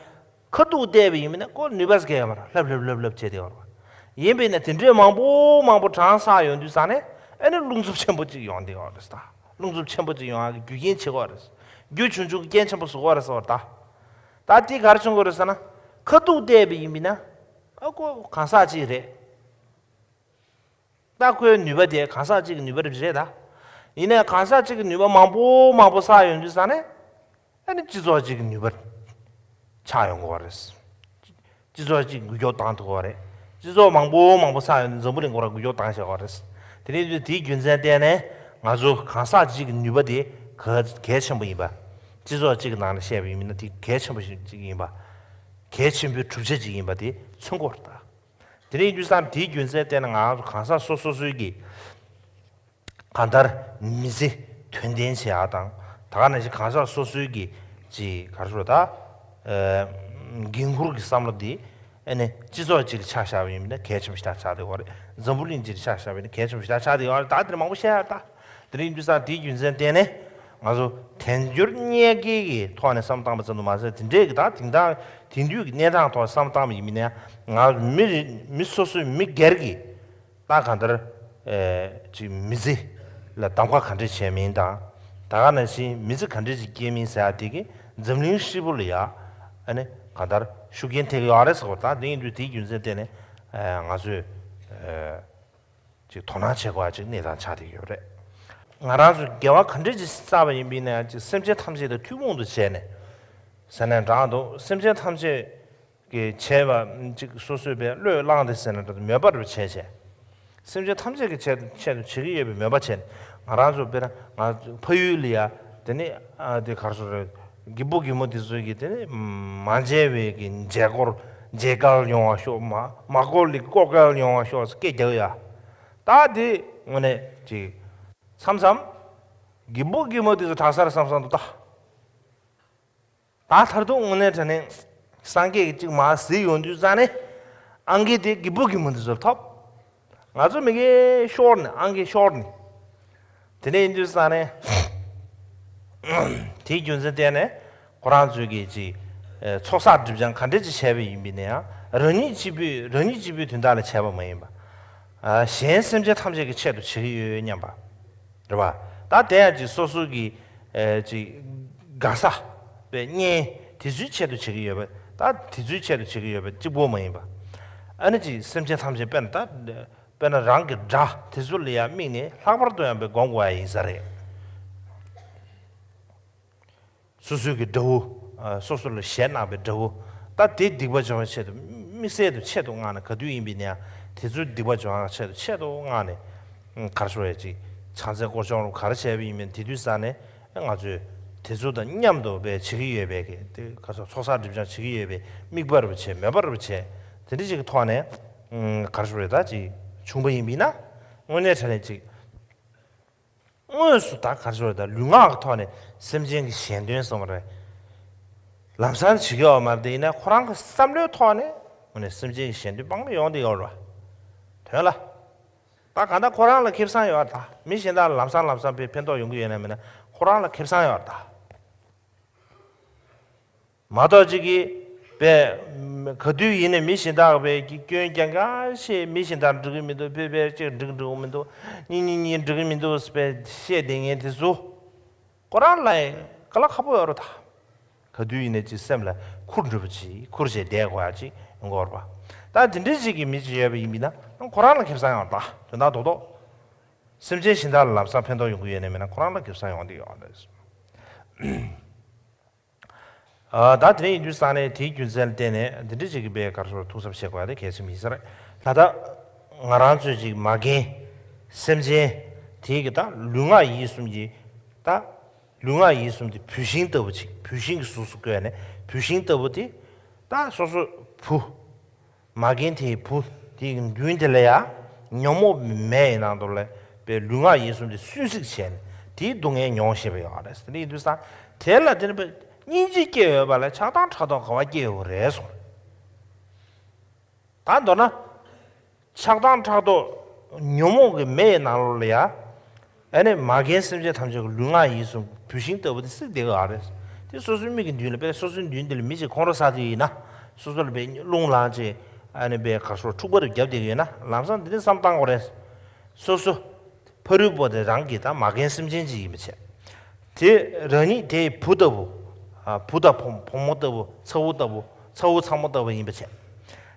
ཁ་ཐུག་བལྟས་པ་ཡིན་མིན་ན་ཁོ་ནུས་པ་ཟེར་མཁན་ཡོད་མ་རེད། ལྷབ་ལྷབ་ལྷབ་ལྷབ་བྱས་ཏེ་ཡོད་རེད་པ། ཡིན་པས་ན་དེ་འདྲས་མང་པོ་མང་པོ་གྲངས་བསགས་ཡོང་དུས་ཙང་ནས་ཨ་ནི་རླུང་འཚུབ་ཆེན་པོ་ཅིག་ཡོང་བསྡད་ཡོད་རེད་ད། རླུང་འཚུབ་ཆེན་པོ་ཅིག་ཡོང་ཡག་གི་རྒྱུ་རྐྱེན་བྱེད་ཀྱི་ཡོད་རེད། རྒྱུ་ཆུང་ཆུང་གི་རྐྱེན་ཆེན་པོ་བཟོ་གི་ཡོད་རེད་ཟེར་བ་རེད་ད། ད་དེ་ག་རེ་བྱུང་གི་རེད་ཟེར་ན། ཁ་ཐུག་བལྟས་པ་ཡིན་མིན་ན་ཨ་ཁོ་གང་ཟག་ཅིག་རེད། ད་ཁོའི་ནུས་པ་དེ་གང་ཟག་གཅིག་གི་ནུས་པ་རེད་ད། ཡིན་ནའི་གང་ཟག་གཅིག་གི་ནུས་པ་མང་པོ་མང་པོ་བསགས་ཡོང་དུས་ཙང་ནས། ཨ་ནི་སྤྱི་ཚོགས་གཅིག་གི་ནུས་པ་ཆགས་ཡོང་གི་ཡོད་རེད། སྤྱི་ཚོགས་གཅིག་འགུལ་སྐྱོད་བཏང་ཐུབ་ཀྱི་ཡོད་རེད། སྤྱི་ཚོགས་མང་པོ་མང་པོ་བསགས་ཡོང་དུས་འཛམ་བུ་གླིང་སྐོར་འགུལ་སྐྱོད་བཏང་བཞག་ཡོད་རེད། དེ་ནས་དེའི་རྒྱུ་མཚན་བརྟེན་ནས་ང་ཚོ་གང་ཟག་གཅིག་གི་ནུས་པ་དེ་གལ་གལ་ཆེན་པོ་ཡིན་པ། སྤྱི་ཚོགས་གཅིག་གི་ནང་ནས་བཤད་པ་ཡིན་ན་དེ་གལ་ཆེན་པོ་ཞིག་ཡིན་པ། གལ་ཆེན་པོའི་གྲུབ་ཆ་ཅིག་ཡིན་པ་དེ་མཚོན་གྱི་ཡོད་རེད་ད། དེ་རིང་དུས་སང་དེའི་རྒྱུ་མཚན་བརྟེན་ནས་ང་རང་ཚོ་གང་ཟག་སོ་སོ་སོའི་གི་གང་ལྟར་མི་ཚེ་དོན་ལྡན་བྱེད་ཡག་དང་། ད་ག་ནང་བཞིན་གང་ཟག་སོ་སོའི་གི་ཅིག་ག་རེ་ཟེར་ད། ཨ་འགན་འཁུར་གྱི་བསམ་བློ་འདི་ཨ་ནི་སྤྱི་ཚོགས་གཅིག་ལ་ཆ་བཞག་པ་ཡིན་ན་གལ་ཆེན་པོ་ཞེ་དྲག་ཆགས་བསྡད་ཡོད་རེད། འཛམ་བུ་གླིང་སྤྱི་ལ་ཆ་བཞག་པ་ཡིན་ན་གལ་ཆེན་པོ་ཞེ་དྲག་ཆགས་བསྡད་ཡོད་རེད། ད་དེ་རིང་མང་པོ་བཤད་ཡ་རེད་ད། དེ་རིང་དུས་སང་དེའི་རྒྱུ་མཚན་བརྟེན་ནས་ང་ཚོ་དལ་འབྱོར་རྙེད་དཀའི་གི་ཐོག་ནས་བསམ་བཏང་པ་ཙམ་དུ་མ་ཟད། དེ་འདྲའི་གི་ད་དེང་སང་དེང་དུས་ཀྱི་གནས་སྟངས་ཐོག་བསམ་བཏང་བ་ཡིན་ན། ང་མི་རེ་མི་སོ་སོའི་མི་སྒེར་གྱི་ད་གང་ལྟར་ཨེ་ཅིག་མི་ཚེ་ལ་གདམ་ག་ག་འདྲས་བྱས་མིན་དང་། ད་ག་ནང་བཞིན་མི་ཚེ་ག་འདྲས་ཅིག་སྐྱེལ་མིན་ཟེར་ཡ་དེ་གི་འཛམ་གླིང་ཧྲིལ་པོ་ལ་ཡ་ཨ་ནི་གང་ལྟར་ཤུགས་རྐྱེན་ཐེབས་ཀྱི་ཡོད་རེད་ཟེར་བ། ད་དེ་ཡིན་དུས་དེའི་རྒྱུ་མཚན་བརྟེན་ནས་ཨེ་ང་ཚོས་ཨེ་ཅིག་དོ་སྣང་བྱེད་དགོས་པ་ཅིག་གནས་སྟངས་ཆགས་བསྡད་ཡོད་རེད། ང་རང་ཚོས་དགེ་བ་ག་འདྲས་ཅིག་བསགས་པ་ཡིན་པ་ཡིན་ན་ཡང་ཅིག་སེམས་ཅན་ཐམས་ཅད་དང་ཐུན་མོང་དུ་བྱས་ནས་ཟེར་ནས་འདྲ་འདུག་སེམས་ཅན་ཐམས་ཅད་ཀྱི་བྱས་པ་ཅིག་སོ་སོས་པའི་བློས་བསླངས་ཏེ་ཟེར་ནས་འདྲ་འདུག་མོས་པ་རུ་བྱས་བྱས། སེམས་ཅན་ཐམས་ཅད་ཀྱི་ཆེད་དུ་ཆེད་དུ་བྱེད་ཀྱི་ཡོད་པའི་མོས་པ་བྱས་ནས། ང་རང་ཚོ་དཔེར་ན་ང་ཕ་ཡུལ་ལ་ཡ་དེ་ནི་ཨ་དེ་ག་རེ་ཟེར་རེད། རྒད་པོ་རྒད་མོ་དེ་ཚོས་ཀྱི་དེ་ནི་མ་མཇལ་བའི་གི་མཇལ་སྐོར་མཇལ་སྐལ་ཡོང་བ་ཤོག་མ་མ་སྐོར་ལས་སྐོར་སྐལ་ཡོང་བ་ཤོག་ཟེར་སྐད་རྒྱག་ཡ། ད་དེ་དངོས་གནས་ཅིག་མཚམས་མཚམས་རྒད་པོ་རྒད་མོ་དེ་ཚོ་དྲག་ས་རེད་བསམ་བསམ་འདུག་ད། ད་མཐར་ཐུག་དངོས་གནས་དྲང་གནས་སངས་རྒྱས་ཀྱིས་གཅིག་མར་གཟིགས་ཡོང་དུས་ཙང་ནས་ཨང་ཀི་དེ་རྒད་པོ་རྒད་མོ་འདི་ཚོར་ཐོབ། ང་ཚོ་མི་གེ་ཤོར་ནས་ཨང་ཀི་ཤོར་ནས། དེ་ནས་ཡིན་དུས་ཙང་ནས་དེའི་རྒྱུ་མཚན་བརྟེན་ནས་ཁོ་རང་ཚོས་ཀྱིས་ཅིག་ཚོགས་བསགས་སྒྲིབ་སྦྱང་ག་འདྲས་ཅིག་བྱས་པ་ཡིན་པས་ན་ཡང་རང་ཉིད་གཅིག་པུས་རང་ཉིད་གཅིག་པུའི་དོན་དག་ལ་བྱས་པ་མ་ཡིན་པ། གཞན་སེམས་ཅན་ཐམས་ཅད་ཀྱི་ཆེད་དུ་བྱེད་ཀྱི་ཡོད་སྙམ་པ། རེད་བ། ད་དེ་ཡང་ཅིག་སོ་སོ་གི་ཨེ་ཅིག་དགའ་ས་པའི་གཉེན་དེ་ཚོའི་ཆེད་དུ་བྱེད་ཀྱི་ཡོད་པ། ད་དེ་ཚོའི་ཆེད་དུ་བྱེད་ཀྱི་ཡོད་པ་གཅིག་པོ་མ་ཡིན་པ། ཨ་ནི་ཅིག་སེམས་ཅན་ཐམས་ཅད་དཔེར་ན་ད་དཔེར་ན་རང་གི་དགྲ་དེ་ཚོ་ལ་ཡང་དམིགས་ནས་ལྷག་པར་དུ་ཡང་པའི་སྒོམ་དགོས་ཡ་ཡིན་ས་རེད། སོ་སོའི་གི་དགྲ་བོ། ཨ་སོ་སོ་ལ་ཞེད་སྣང་བའི་དགྲ་བོ། ད་དེ་སྡིག་པ་སྦྱོང་བའི་ཆེད་དུ་དམིགས་བསལ་དུ་ཆེད་དུ་མངགས་ནས་ག་དུས་ཡིན་པའི་ནའང་དེ་ཚོའི་སྡིག་པ་སྦྱོང་བའི་ཆེད་དུ་ཆེད་དུ་མངགས་ནས། ཨ་ག་རེ་ཟེར་བ་ཅིག་ཕྱག་འཚལ་སྐོར་སྦྱོང་རུ་ག་རེ་བྱས་པ་ཡིན་མིན་དེ་དུས་ཙང་ནས་ང་ཚོས་དེ་ཚོ་དང་མཉམ་དུ་དཔེ་བྱེད་ཀྱི་ཡོད་པའི་གི་དེ་ག་རེ་ཟེར་ཚོགས་བསགས་སྒྲིབ་སྦྱང་བྱེད་ཀྱི་ཡོད་པའི་དམིགས་པ་རུ་བྱས་མོས་པ་རུ་བྱས་དེ་འདྲ་ཅིག་གི་ཐོག་ནས། ཨ་ག་རེ་ཟེར་བ་ད་ཅིག་བྱུང་བ་ཡིན་པས་ན་དངོས་གནས་དྲང་གནས་ཅིག་དངོས་སུ་ད་ག་རེ་ཟེར་བ་ད་ལུས་ངག་གི་ཐོག་ནས་སེམས་ཅན་གྱི་གཞན་དོན་གསུངས་པ་རེད། ལམ་སང་བྱེད་ཀྱི་ཡོད་མ་རེད། དེ་ཡིན་ན་ཁོ་རང་གི་བསམ་བློའི་ཐོག་ནས་དངོས་གནས་སེམས་ཅན་གྱི་གཞན་དོན་དཔག་མེད་ཡོང་བསྡད་ཡོད་རེད་བ། དོན་ལ། ད་གང་ལྟར་ཁོ་རང་ལ་ཁེ་བཟང་ཡོད་རེད་ད། མི་གཞན་དག་ལ་ལམ་སང་ལམ་སང་ཕན་ཕན་ཐོགས་ཡོང་གི་ཡོད་ན་མེད་ན་ཁོ་རང་ལ་ཁེ་བཟང་ཡོད་རེད་ད། མ་གཏོགས་ཅིག་གིས་པས། ག་དུས་ཡིན་ནའི་མི་གཞན་དག་པས་ཀྱི་སྐྱོན་རྐྱང་རྐྱང་བཤད། མི་གཞན་དག་འགྲིག་གི་མི་འདུག་པས་པས་ཅིག་འགྲིག་འགྲིག་གི་མི་འདུག་གཉིས་གཉིས་གཉིས་འགྲིག་གི་མི་འདུག་པས་བཤད་བསྡད་མཁན་དེ་ཚོ་ཁོ་རང་ལ་དཀའ་ལས་ཁག་པོ་ཡོད་རེད་ད། ག་དུས་ཡིན་ནའི་ཅིག་སེམས་ལ་ཁུར་འདྲ་པོ་ཅིག་ཁུར་བྱས་བསྡད་དགོས་ཡ་ཅིག་ཡོང་གི་ཡོད་རེད་པ། ད་དེ་འདྲའི་ཅིག་གི་མི་ཅིག་ཡོད་པ་ཡིན་པས་ན་ཁོ་རང་ལ་ཁེ་བཟང་ཡོད་རེད་ད། དོན་དག་རྡོག་རྡོག་སེམས་ཅན་གཞན་དག་ལ་ལམ་སང་ཕན་ཐོགས་ཡོང་གི་ཡོད་ནའི་མེད་ན་ཁོ་རང་ལ་ཁེ་བཟང་ཡོང་བསྡད་ཡོད་རེད། ཨ་ད་དེ་འདྲ་ཡིན་དུས་ཙང་ནས་དེའི་རྒྱུ་མཚན་ལ་བརྟེན་ནས་འདི་འདྲ་ཅིག་གི་པའི་ག་རེ་ཟེར་ཐུགས་བསམ་བཞེས་དགོས་ཡ་དེ་གལ་ཆེན་པོ་ཡིན་ས་རེད། ད་ལྟ་ང་རང་ཚོས་ཅིག་མ་རྒན་སེམས་ཅན་དེའི་གི་ད་ལུས་ངག་ཡིད་གསུམ་གྱི་ད་ལུས་ངག་ཡིད་གསུམ་དེ་བུད་ཤིང་ལྟ་བུ་ཅིག་བུད་ཤིང་གི་གཟུགས་སུ་བཀོད་ནས་བུད་ཤིང་ལྟ་བུ་དེ་ད་སོ་སོ་བུ། མ་རྒན་དེའི་བུ་ དེའི་མདུན་དེ་ལ་ཡང་ཉོན་མོངས་པའི་མེ་ཡི་ནང་དུ་ལ་པའི་ལུས་ངག་ཡིད་གསུམ་དེ་སུན་བསྲེགས་བྱས་ནས་དེའི་སྡུག་བསྔལ་མྱོང་བཞིན་པ་ཡོད་རེད། དེ་འདྲ་ཡིན་དུས་ཙང་དེ་ལ་དེ་ནི་པའི་སྙིང་རྗེ་སྐྱེ་འོས་པ་ལ་ཆགས་སྡང་ཕྲག་དོག་ག་བ་སྐྱེ་འོས་རེད་གསུངས། ད་མདོར་ན། ཆགས་སྡང་ཕྲག་དོག་ཉོན་མོངས་ཀྱི་མེ་ཡི་ནང་ལོགས་ལ་ཡ། ཨ་ནི་མ་རྒན་སེམས་ཅན་ཐམས་ཅད་ཀྱི་ལུས་ངག་ཡིད་གསུམ་བུད་ཤིང་ལྟ་བུ་དེ་བསྲེགས་བསྡད་ཀྱི་ཡོད་རེད། དེ་སོ་སོའི་མིག་གི་མདུན་ལ་དཔེར་སོ་སོའི་མདུན་དེ་ལ་མི་གཅིག་ཁོང་ཁྲོ་ཟ་དུས་ཡིན་ན། སོ་སོ་ལ་དཔེ་རླུང་ལངས་བྱས་ཨ་ནི་དཔེ་གར་སོགས་འཁྲུག་པ་རེ་བརྒྱབ་བསྡད་ཀྱི་ཡོད་ན་ལམ་སང་འདི་འདྲ་བསམ་བཏང་དགོས་རེད། སོ་སོ། ཕ་རོལ་པོ་དེ་རང་གི་ད་མ་རྒན་སེམས་ཅན་ཅིག་ཡིན་པ་བྱས། དེ་རང་ཉིད་དེའི་བུ་ལྟ་བུ། ཨ་བུ་དང་བུ་བུ་མོ་ལྟ་བུ་ཚ་བོ་ལྟ་བུ་ཚ་བོ་ཚ་མོ་ལྟ་བུ་ཡིན་པ་བྱས།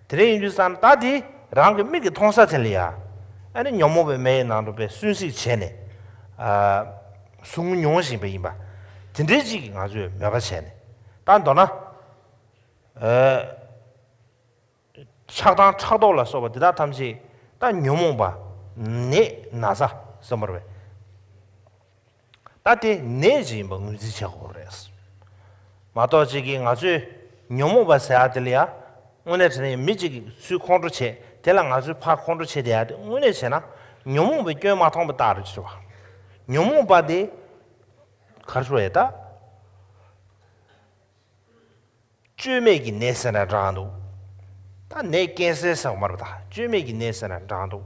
དེ་འདྲ་ཡིན་དུས་ཙང་ད་དེ་རང་གི་མིག་གིས་མཐོང་ས་དེ་ལ་ཡ། ཨ་ནི་ཉོན་མོངས་པའི་མེ་ཡི་ནང་དུ་དཔེ་སུན་བསྲེགས་བྱས་ནས། ཨ་ཟུག་རྔུ་མྱོང་བཞིན་པ་ཡིན་པ། དེ་འདྲའི་ཅིག་ང་ཚོས་མོས་པ་བྱས་ནས། ད་མདོར་ན། ཨ། ཆགས་སྡང་ཕྲག་དོག་ལ་སོགས་པ་འདི་དག་ཐམས་ཅད་ད་ཉོན་མོངས་པ། ནད་ན་ཚ་ཟེར་བ་རེད། ད་དེ་ནད་ཅིག་ཡིན་པ་ངོས་འཛིན་བྱེད་དགོས་རེད། མ་གཏོགས་ཅིག་གིས་ང་ཚོས་ཉོན་མོངས་པ་ཟེར་ཡག་དེ་ལ་ཡ། དངོས་གནས་དྲང་གནས་མི་གཅིག་གིས་ཚུར་ཁོང་ཁྲོ་བྱས་དེ་ལ་ང་ཚོས་ཕར་ཁོང་ཁྲོ་བྱས་བསྡད་ཡག་དེ་དངོས་གནས་བྱས་ན་ཉོན་མོངས་པའི་སྐྱོན་མ་མཐོང་བ་ལྟར་རེད་བ། ཉོན་མོངས་པ་དེ་ག་རེ་ཞུ་དགོས་རེད་ད། བཅོས་མའི་གི་ནད་ཟེར་ན་འདྲ་འདུག་ད་ནད་རྐྱེན་སེལ་ཟེར་བ་མ་རེད་ད། བཅོས་མའི་གི་ནད་ཟེར་ན་འདྲ་འདུག་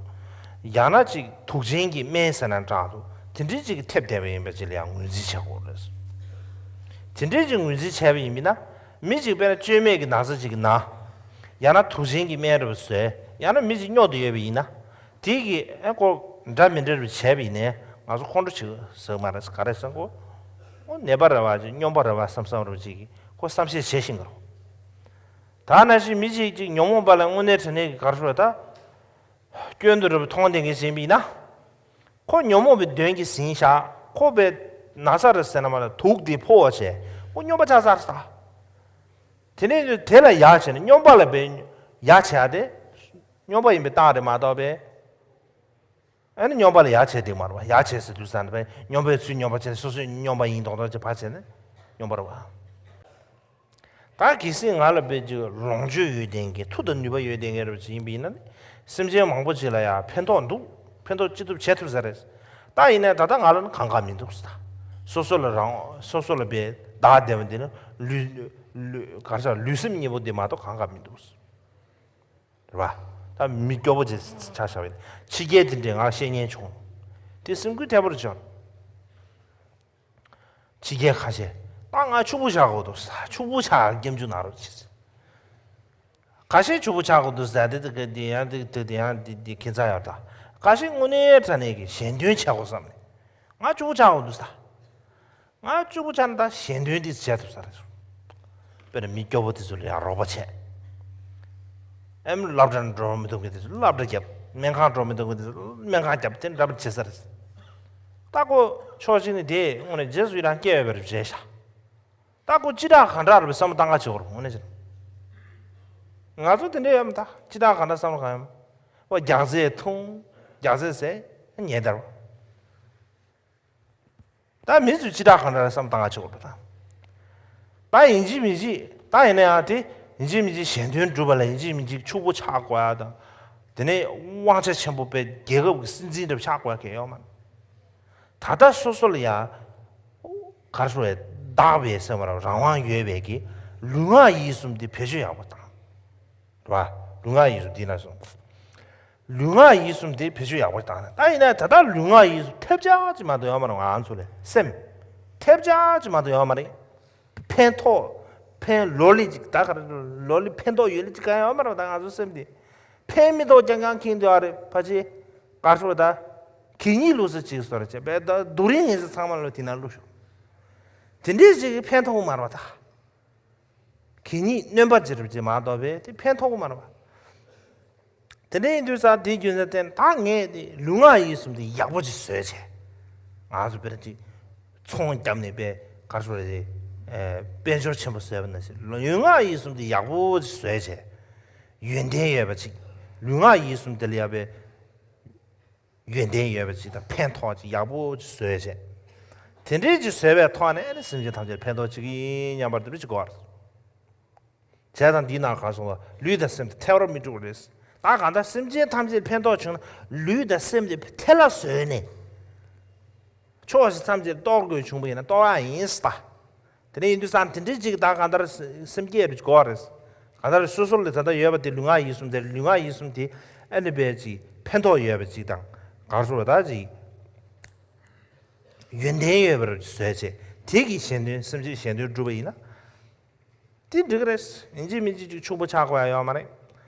ཡང་ན་ཅིག་དུག་ཅན་གྱི་སྨན་ཟེར་ན་འདྲ་འདུག་དེ་འདྲའི་ཅིག་གི་ཐེབས་བསྡད་པ་ཡིན་པ་ཅིག་ལ་ཡང་ངོས་འཛིན་བྱེད་དགོས་རེད། དེ་འདྲའི་ཅིག་ངོས་འཛིན་བྱས་པ་ཡིན་ན། མི་གཅིག་དཔེར་ན་བཅོས་མའི་གི་ན་ཚ་ཅིག་གི་ན། ཡང་ན་དུག་ཅན་གྱི་སྨན་རེ་བ་ཟོས། ཡང་ན་མི་གཅིག་སྨྱོ་དུ་ཡོད་པ་ཡིན་ན། དེ་གི་ཨེ་ཁོ་འདྲ་མི་འདྲ་རུ་བྱས་པ་ཡིན་ནའི་ང་ཚོ་ཁོང་ཁྲོ་བྱེད་ཟེར་མ་རེད། ག་རེ་ཟེར་ཁོ། ཨོ་ནད་པ་རེད་བ་ཅིག་སྨྱོན་པ་རེད་བ་བསམ་བསམ་རུ་ཅིག་གི་ཁོ་བསམ་ཤེས་བྱེད་ཤིང་གི་རོ། ད་ནང་བཞིན་མི་གཅིག་ཅིག་ཉོན་མོངས་པ་ལ་དངོས་གནས་དྲང་གནས་ཀྱི་གར་ཤོར་ད། སྐྱོན་དུ་རུ་མཐོང་ལྡན་གྱི་བཞིན་པ་ཡིན་ན། ཁོ་ཉོན་མོངས་པའི་གདོན་གྱིས་ཟིན་བཞག་ཁོ་པའི་ན་ཚ་རེད་ཟེར་ན་མ་ལ་དུག་དེ་ཕོག་བྱས་ཁོ་སྨྱོན་པ་ཆགས་ཚར་ས། དེ་ནས་དེ་ལ་ཡག་བྱས་ནས་སྨྱོན་པ་ལ་བས་ཡག་བྱས་ཏེ། སྨྱོན་པ་ཡིན་པའི་རྟགས་རེད་མ་གཏོགས་པས། ཨ་ནི་སྨྱོན་པ་ལ་ཡག་བྱས་འདུག་མ་རེད་བ། ཡག་བྱས་ཟེར་དུས་ཙམ་དུ་བས་སྨྱོན་པའི་ཚུལ་སྨྱོན་པ་བྱས་ནས་སོ་སོས་སྨྱོན་པ་ཡིན་མདོག་མདོག་ཅིག་ཕར་བྱས་ནས་སྨྱོན་པ་རེད་བ། ད་གལ་སྲིད་ང་ལ་དཔེ་ཅིག་ལོངས་སྤྱོད་ཡོད་ལྡན་གྱི་མཐུ་དང་ནུས་པ་ཡོད་ལྡན་གྱི་རེད་བ་ཅིག་ཡིན་པ་ཡིན་ན་ནི་སེམས་ཅན་མང་པོ་ཅིག་ལ་ཡང་ཕན་ཐོགས་འདུག་ཕན་ཐོགས་ཅི་ཐུབ་བྱེད་ཐུབ་ས་རེད། ད་ཡིན་ནའི་ད་ལྟ་ང་ལ་ནི་གང་ག་མི་འདུག་ཟེར། སོ་སོ་ལ་རང་སོ་སོ་ལ་དཔེ་བདག་བདེ་བ་འདི་ནི་ལུས་ལུས་གར་ཆགས་ལུས་སེམས་གཉིས་པོ་འདི་མ་གཏོགས་གང་ག་མི་འདུག་ཟེར། རེད་བ། ད་མི་སྐྱོ་པོ་ཅིག་ཆ་བཞག་པ་ཡིན་ན་ཕྱི་རྒྱལ་དེ་འདྲས་ང་བཤད་ཉན་བྱུང་། དེ་སེམས་འགུལ་ཐེབས་པོ་རེད་བྱུང་། ཕྱི་རྒྱལ་ཁ་ཤས་ད་ང་ཕྱུག་པོ་ཆགས་དགོས་འདུག་ཟེར། ཕྱུག་པོ་ཆགས་སྐྱབས་འཇུག་གནང་རོགས་བྱེད་ཟེར། ཁ་ཤས་ཕྱུག་པོ་ཆགས་དགོས་འདུག་ཟེར་དེ་དེ་དེ་ཡང་དེ་དེ་དེ་ཡང་དེ་དེ་ཁྱད་མཚར་ཡོད་ད། ཁ་ཤས་དངོས་གནས་དྲང་གནས་ཀྱི་གཞན་དོན་བྱེད་དགོས་བསམ་ནས་ང་ཕྱུག་པོ་ཆགས་དགོས་འདུག་ཟེར། ང་གཅིག་པུ་ཆགས་ན་ད་གཞན་དོན་འདི་བྱེད་ཐུབ་ས་རེད། དཔེར་ན་མི་སྐྱོ་པོ་དེ་ཚོ་ལ་ཡང་རོགས་པ་བྱས། ཨེམ་སློབ་གྲྭར་འགྲོ་མི་ཐུབ་མཁན་དེ་ཚོ་སློབ་གྲྭ་བརྒྱབ། སྨན་ཁང་འགྲོ་མི་ཐུབ་མཁན་དེ་ཚོ་སྨན་ཁང་བརྒྱབ་དེ་འདྲ་པོ་བྱེད་ས་རེད། ད་ཁོ་ཕྱོགས་གཅིག་ནས་དེ་དངོས་གནས་རྗེས་སུ་ཡི་རང་སྐྱེ་བའི་བར་བྱས་ཤག་ད་ཁོ་ཅི་དྲག་གང་དྲག་རེད་པའི་བསམ་བློ་བཏང་ག་བྱེད་དགོས་རེད་དངོས་གནས་བྱས་ན། ང་ཚོ་དེ་འདྲ་ཡོད་མ་ད་ཅི་དྲག་གང་དྲག་བསམ་བློ་གང་ཡོད་མ། ཨོ་རྒྱགས་ཚད་འཐུང་། རྒྱགས་ཚད་ཟས་ཉལ་དར་བ། ད་མི་ཚོས་ཅི་དྲག་གང་དྲག་བསམ་བཏང་ཆོག་པ་དང་། ད་ཡིན་གཅིག་མིན་གཅིག་ད་ཡིན་ན་ཡང་དེ་ཡིན་གཅིག་མིན་གཅིག་གཞན་དོན་སྒྲུབ་པ་ལ་ཡིན་གཅིག་མིན་གཅིག་ཕྱུག་པོ་ཆགས་དགོས་ཡ་དང་། དེ་ནས་དབང་ཆ་ཆེན་པོ་པའི་རྒྱལ་ཁབ་ཀྱི་སྲིད་འཛིན་འདྲ་ཆགས་དགོས་ཡ་གལ་ཡོད་མ་རེད། ད་ལྟ་སོ་སོ་ལ་ཡ། གར་སོ་བའི་བདག་པའི་སེམས་པ་རང་དབང་ཡོད་པའི་གི་ལུས་ངག་ཡིད་གསུམ་དེ་བེད་སྤྱོད་ཡག་པོ་བཏང་། རེད་བ། ལུས་ངག་ཡིད་གསུམ་འདི་ན་སོང་། ལུས་ངག་ཡིད་གསུམ་དེ་བེད་སྤྱོད་ཡག་པོ་བཏང་ནས་ད་ཡིན་ན་ད་ལྟ་ལུས་ངག་ཡིད་གསུམ་ཐེབས་ཆག་ཅིག་མ་གཏོགས་ཡོད་མ་རེད། ང་ཚོ་ལ་སེམས་ཐེབས་ཆག་ཅིག་མ་གཏོགས་ཡོད་མ་རེད། ཕན་ཐོགས། ཕན་ལོ་ལེགས་ཅིག་ད་ག་རེ་ལོ་ལེགས་ཕན་ཐོགས་ཡོད་ལེགས་ཅིག་གང་ཡང་ཡོད་མ་རེད། ད་ང་ཚོ་སེམས་དེ་ཕན་མི་ཐོགས་རྐྱང་རྐྱང་འཁྱེར་འདུག་ཨ་རེད་ཕ་ཆེ། ག་རེ་ཟེར་ད། གད་སྙིགས་བླུགས་ས་ཅིག་བཟོ་ར་བྱས་པས་ད་སྡུག་རིགས་ངན་ས་ཚང་མ་ལོ་དེ་ན་བླུགས་ཤོག་དེ་འདྲས་ཅིག་གིས་ཕན་ཐོགས་མ་རེད་པ་ད། གད་སྙིགས་སྣོན་པ་ཅིག་རེད་ཅེས་མ་གཏོགས་པས་དེ་ཕན་ཐོགས་མ་རེད་པ། དེ་འདྲ་ཡིན་དུས་ཙང་དེའི་རྒྱུ་མཚན་བརྟེན་ད་ངས་དེ་ལུས་ངག་ཡིད་གསུམ་དེ་ཡག་པོ་ཅིག་བཟོས་བྱས། ང་ཚོ་དཔེར་ན་ཅིག་ཚོང་བརྒྱབ་ནས་པས་ག་རེ་ཟེར་དེ། དཔལ་འབྱོར་ཆེན་པོ་བཟོས་པ་ནང་བཞིན་ལུས་ངག་ཡིད་གསུམ་དེ་ཡག་པོ་ཅིག་བཟོས་བྱས། ཡོན་ཏན་ཡོད་པ་ཅིག་ལུས་ངག་ཡིད་གསུམ་དེ་ལ་ཡ་པས། ཡོན་ཏན་ཡོད་པ་ཅིག་དང་ཕན་ཐོགས་ཅིག་ཡག་པོ་ཅིག་བཟོས་བྱས། དེ་འདྲའི་ཅིག་བཟོས་པའི་ཐོག་ནས་ཨ་ནི་སེམས་ཅན་ཐམས་ཅད་ཕན་ཐོགས་ཅིག་ཡིན་སྙམ་པར་འདི་འདྲ་ཅིག་གོ་བར། བྱས་ཙང་འདིའི་ནང་ག་སོང་ལ་ལུས་དང་སེམས་དེ་ཐལ་བར་མི་འགྲོ་བ་རེད། ད་ ཨ་གང་ལྟར་སེམས་ཅན་ཐམས་ཅད་ཕན་ཐོགས་བྱུང་ན་ལུས་དང་སེམས་དེ་ཐལ་བ་བཟོས་ནས། ཕྱོགས་བཞི་མཚམས་བཅད་གཏོར་དགོས་བྱུང་བ་ཡིན་ན་གཏོར་བ་ཡིན་ཟེར། དེ་ནས་ཡིན་དུས་ཙང་དེ་འདྲའི་ཅིག་ད་གང་ལྟར་སེམས་བསྐྱེད་རུ་གོ་བ་རེད། གང་ལྟར་སོ་སོ་ལ་ད་ལྟ་ཡོད་པ་དེ་ལུས་ངག་ཡིད་གསུམ་དེ་ལུས་ངག་ཡིད་གསུམ་དེ་ཨ་ནི་བས་ཅིག་ཕན་ཐོགས་ཡོད་པ་ཅིག་དང་གར་སོ་བ་ད་ཅིག་ཡོན་ཏན་ཡོད་པར་བཟོས་བྱས་དེ་གི་གཞན་དོན་སེམས་ཅན་གཞན་དོན་སྒྲུབ་པ་ཡིན་ན། དེ་འགྲིག་གི་རེད། ཡིན་གཅིག་མིན་གཅིག་ཅིག་ཕྱུག་པོ་ཆགས་དགོས་ཡ་ཡོད་མ་རེད།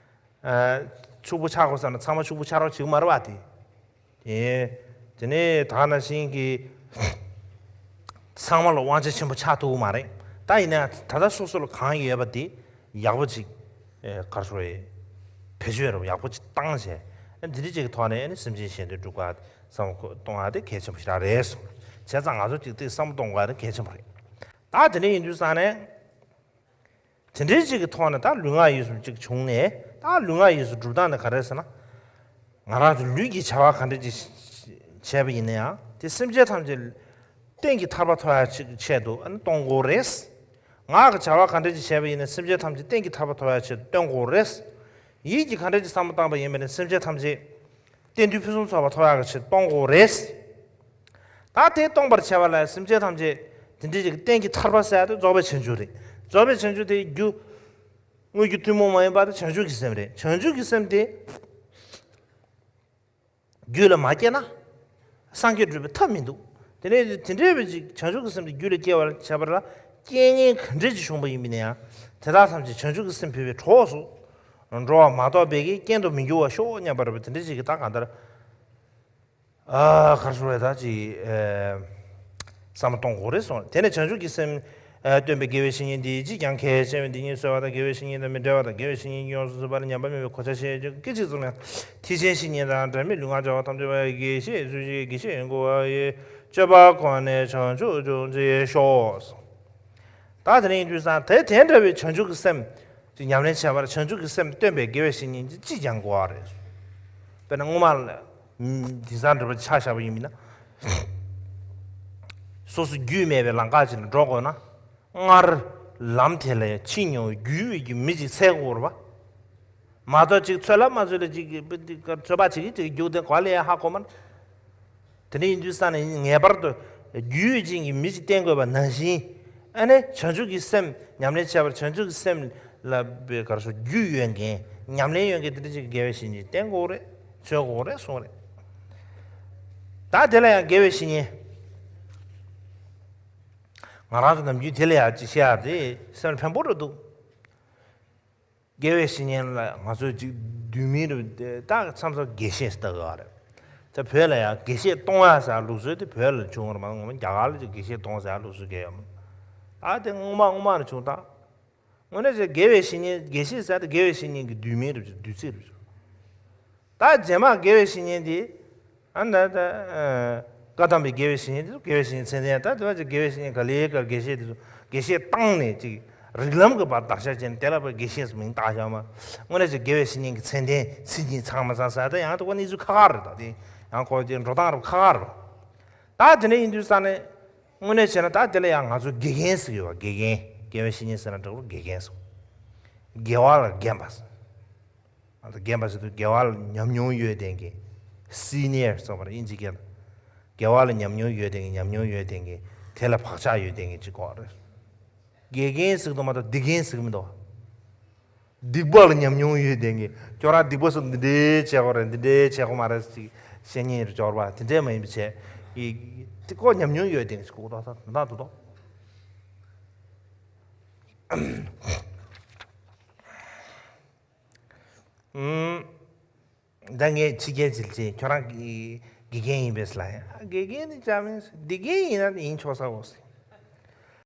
ཨ། ཕྱུག་པོ་ཆགས་དགོས་ཟེར་ན་ཚང་མ་ཕྱུག་པོ་ཆགས་རོགས་བྱེད་ཀྱི་མ་རེད་བ་དེ། དེ་དེ་ནས་ད་ནང་བཞིན་གྱི་ཚང་མ་ལ་དབང་ཆ་ཆེན་པོ་ཆགས་ཐུབ་ཀྱི་མ་རེད། ད་ཡིན་ན་ད་ལྟ་སོ་སོ་ལ་གང་ཡོད་པ་དེ་ཡག་པོ་ཅིག་ཨེ། ག་རེ་ཟེར། བེད་སྤྱོད་རུ་ཡག་པོ་ཅིག་བཏང་བྱས། ཨ། འདི་འདྲ་ཅིག་གི་ཐོག་ནས་ཨ་ནི་སེམས་ཅན་གཞན་དོན་སྒྲུབ་དགོས་བསམ་བློ་གཏོང་ཡ་དེ་གལ་ཆེན་པོ་ཞིག་རེད་གསུངས། བྱས་ཙང་ང་ཚོ་ཅིག་དེ་བསམ་བློ་གཏོང་དགོས་ཡ་དེ་གལ་ཆེན་པོ་རེད། ད་དེ་འདྲ་ཡིན་དུས་ཙང་ནས། དེ་འདྲའི་ཅིག་གི་ཐོག་ནས་ད་ལུས་ངག་ཡིད་གསུམ་ཅིག་བྱུང་ནས་ད་ལུས་ངག་ཡིད་གསུམ་སྒྲུབ་སྟངས་ནི་ག་རེ་ཟེར་ན། ང་རང་ཚོ་ལུས་ཀྱི་བྱ་བ་ག་འདྲ་ཅིག་བྱས་པ་ཡིན་ན་ཡང་དེ་སེམས་ཅན་ཐམས་ཅད་གཏན་གྱི་ཐར་པ་ཐོབ་ཡ་ཅིག་ཆེད་དུ་ཨ་ནི་གཏོང་དགོས་རེད། ངག་གི་བྱ་བ་ག་འདྲ་ཅིག་བྱས་པ་ཡིན་ན་སེམས་ཅན་ཐམས་ཅད་གཏན་གྱི་ཐར་པ་ཐོབ་ཡ་ཆེད་དུ་སྟོན་དགོས་རེད། ཡིད་ཀྱིས་ག་འདྲ་ཅིག་བསམ་བློ་བཏང་པ་ཡིན་པ་ན་སེམས་ཅན་ཐམས་ཅད་གཏན་དུས་ཕུན་སུམ་ཚོགས་པ་ཐོབ་ཡག་གི་ཆེད་གཏོང་དགོས་རེད། ད་དེ་གཏོང་པར་བྱ་བ་ལ་སེམས་ཅན་ཐམས་ཅད་དེ་འདྲའི་ཅིག་གཏན་གྱི་ཐར་པ་ཟེར་ཡ་དེ་རྫོགས་པའི་བྱང་ཆུབ་རེད། རྫོགས་པའི་བྱང་ཆུབ་དེ་རྒྱུ། དངོས་རྒྱུ་ཐུན་མོང་མ་ཡིན་པ་དེ་བྱང་ཆུབ་ཀྱི་སེམས་རེད། བྱང་ཆུབ་ཀྱི་སེམས་དེ་རྒྱུད་ལ་མ་སྐྱེས་ན་སངས་རྒྱས་འགྲུབ་པའི་ཐབས་མི་འདུག་དེ་ནས་དེ་འདྲའི་བའི་ཅིག་བྱང་ཆུབ་ཀྱི་སེམས་དེ་རྒྱུད་ལ་སྐྱེ་བར་བྱ་བ་ལ་རྐྱེན་ངན་ག་འདྲ་ཅིག་བྱུང་བ་ཡིན་པ་ཡིན་ན་ཡང་དེ་དག་ཐམས་ཅད་བྱང་ཆུབ་ཀྱི་སེམས་འཕེལ་བའི་གྲོགས་སུ་འགྲོ་བ་མ་གཏོགས་པའི་གི་རྐྱེན་དུ་མི་འགྱུར་བར་ཤོག་སྙམ་པར་བའི་དེ་འདྲ་ཅིག་གི་ད་གང་ལྟར། ཨ། ག་རེ་ཟེར་ད་ཅིག་ཨ། བསམ་བློ་གཏོང་དགོས་རེད་གསུངས། དེ་ནས་བྱང་ཆུབ་ཀྱི་སེམས་ཨ། སྟོན་པའི་དགེ་བའི་བཤེས་གཉེན་འདིས་ཅིས་ཀྱང་གལ་ཆེ་བའི་འདི་ཉིད་གསོལ་བ་དང་། དགེ་བའི་བཤེས་གཉེན་དང་མི་འབྲལ་བ་དང་། དགེ་བའི་བཤེས་གཉེན་གྱིས་ཡོངས་སུ་བཟུང་བ་ལ་ཉམས་པ་མེད་པའི་གོ་ཆ་བཞེས་བྱ་སྐད་ཅིག་གསུངས་ནས། ཐེག་ཆེན་བཤེས་གཉེན་དང་འབྲལ་མེད་ལུས་ངག་བྱ་བ་ཐམས་ཅད་པ། དགེ་བཤེས་ཚུལ་བཞིན་དགེ་བཤེས་ཡོན་གོ་བ་ཡི། སྤྱོད་པ་ཁོ་ནས་བྱང་ཆུབ་འབྱུང་བྱེད་ཤོག་ད་དེ་ནས་ཡིན་དུས་ཙང་དེ་དེ་འདྲ་བའི་བྱང་ཆུབ་ཀྱི་སེམས་ཀྱི་ཉམས་ལེན་བྱས་པར་བྱང་ཆུབ་ཀྱི་སེམས་སྟོན་པའི་དགེ་བའི་བཤེས་གཉེན་གྱིས་ཅིས་ཀྱང་གོ་བ་རེད། དཔེར་ན་སྔོན་མ་ལ་དེང་སང་འདྲ་པོ་ཆ་བཞག་པ་ཡིན་མིན་ན། སོ་སོ་རྒྱུས་མེད་པའི་ལམ་ཁ་ཅིག་ལ་འགྲོ་དགོས་ན། སྔར་ལམ་དེ་ལ་ཕྱིན་མྱོང་བའི་རྒྱུས་ཡོད་ཀྱི་མི་ཅིག་འཚོལ་དགོས་རེད་པ། མ་གཏོགས་ཅིག་འཚོལ་ལ་མ་འཚོལ་ལ་ཅིག་གི་འཚོལ་བ་བྱེད་ཀྱི་ཅིག་རྒྱུག་དེ་ག་ལ་ཡང་ཧ་གོ་མ། དེ་འདྲ་ཡིན་དུས་ཙང་ནས་ངེས་པར་དུ་རྒྱུས་ཡོད་ཅན་གྱི་མི་ཅིག་བསྟེན་དགོས་པ་ནང་བཞིན། ཨ་ནི་བྱང་ཆུབ་ཀྱི་སེམས་ཉམས་ལེན་བྱས་པར་བྱང་ཆུབ་ཀྱི་སེམས་ལ་བའི་གར་སོ་རྒྱུས་ཡོད་མཁན་ཉམས་ལེན་ཡོད་མཁན་དེ་འདྲ་ཅིག་དགེ་བའི་བཤེས་གཉེན་བསྟེན་དགོས་རེད། འཚོལ་དགོས་རེད་གསུངས་རེད། ད་དེ་ལ་ཡང་དགེ་བའི་བཤེས་གཉེན། ང་རང་ཚོ་ནམ་རྒྱུན་དེ་ལ་ཡང་ཅིག་བཤད་ཡ་དེ་སེམས་ཕན་པོ་རེད་འདུག་དགེ་བའི་བཤེས་གཉེན་ལ་ང་ཚོས་ཅིག་དུས་མིན་རུ་ད་མཚམས་མཚམས་དགེ་བཤེས་ལྟ་གི་རེད། ད་བོད་ལ་ཡང་དགེ་བཤེས་གཏོང་ཡ་ཟེར་ལུགས་སྲོལ་དེ་བོད་ལ་བྱུང་བ་རེད་མ་གཏོགས་ངོ་མ་རྒྱ་གར་ལ་ཅིག་དགེ་བཤེས་གཏོང་ཟེར་ལུགས་སྲོལ་གང་ཡང་ཡོད་མ་རེད། ད་དེ་སྔོན་མ་སྔོན་མ་རུ་བྱུང་ད། དངོས་གནས་ཅིག་དགེ་བའི་བཤེས་གཉེན་དགེ་བཤེས་ཟེར་ད་དགེ་བའི་བཤེས་གཉེན་གྱི་དུས་མིན་རུ་བདུད་རྩི་རུ་བྱུང་། ད་རྗེས་མ་དགེ་བའི་བཤེས་གཉེན་དེ། ཨ་ནི་ད་བཀའ་གདམས་པའི་དགེ་བའི་བཤེས་གཉེན་དེ་ཚོ་དགེ་བའི་བཤེས་གཉེན་མཚན་ལྡན་ད་དེ་བ་ཅིག་དགེ་བའི་བཤེས་གཉེན་ག་ལེ་ག་དགེ་བཤེས་དེ་ཚོ་དགེ་བཤེས་བཏང་ནས་ཅིག་རིགས་ལམ་གྱི་བར་བརྡར་ཤ་བྱས་ནས་དེ་ལ་བར་དགེ་བཤེས་སུ་མིང་བཏགས་བཞག་མ། དངོས་གནས་ཅིག་དགེ་བའི་བཤེས་གཉེན་གྱི་མཚན་ལྡན་མཚན་ཉིད་ཚང་མ་ཚང་ས་ད་ཡང་དེ་ཀོ་གནས་ཚུལ་ཁག་ཁག་རེད། ད་དེ་ཡང་ཁོ་དེ་འགྲོ་སྟངས་རུ་ཁག་ཁག་རེད། ད་དེ་འདྲ་ཡིན་དུས་ས་ནས་དངོས་གནས་བྱས་ན་ད་དེ་ལ་ཡང་ང་ཚོ་དགེ་རྒན་ཟེར་ཡོད་པ། དགེ་རྒན་དགེ་བའི་བཤེས་གཉེན་ཟེར་ན་འགྲིག་རུ་དགེ་རྒན་ཟེར། དགེ་བ་ལ་རྒན་པ་ཟེར། ང་ཚོ་རྒན་པ་ཟེར་དུས་དགེ་བ་ལ་ཉམས་མྱོང་ཡོད་ལྡན་གྱི། སི་ནི་ཡར་ཟེར་བ་རེད་དབྱིན་ཇི་སྐད་ལ། དགེ་བ་ལ་ཉམས་མྱོང་ཡོད་ལྡན་གྱི་ཉམས་མྱོང་ཡོད་ལྡན་གྱི་དེ་ལ་བག་ཆགས་ཡོད་ལྡན་གྱི་ཅིག་གོ་རེད། དགེ་རྒན་ཟེར་གི་འདུག་མ་གཏོགས་སྡིག་རྒན་ཟེར་གི་མི་འདུག་སྡིག་པ་ལ་ཉམས་མྱོང་ཡོད་ལྡན་གྱི་ཁྱོད་རང་སྡིག་པ་སོ་འདི་འདྲའི་བྱེད་དགོས་རེད་འདི་འདྲའི་བྱེད་དགོས་མ་རེད་ཅིག་བཤེས་གཉེན་རུ་སྦྱོར་བ་དེ་འདྲས་མ་ཡིན་པ་བྱས། ཡི་དེ་ཀོ་ཉམས་མྱོང་ཡོད་ལྡན་གྱི་ཅིག་གོ་ད་ད་ད་དུ་དོ། ཨུམ། ད་ངས་ཕྱི་རྒྱལ་ཟིལ་ཆེ་ཁྱོད་རང་གི་དགེ་རྒན་ཡིན་པས་ལ་ཡ་དགེ་རྒན་ནི་ཅང་མིན་སྡིག་རྒན་ཡིན་ན་ཡིན་ཆོག་ས་འོ་ཟེར།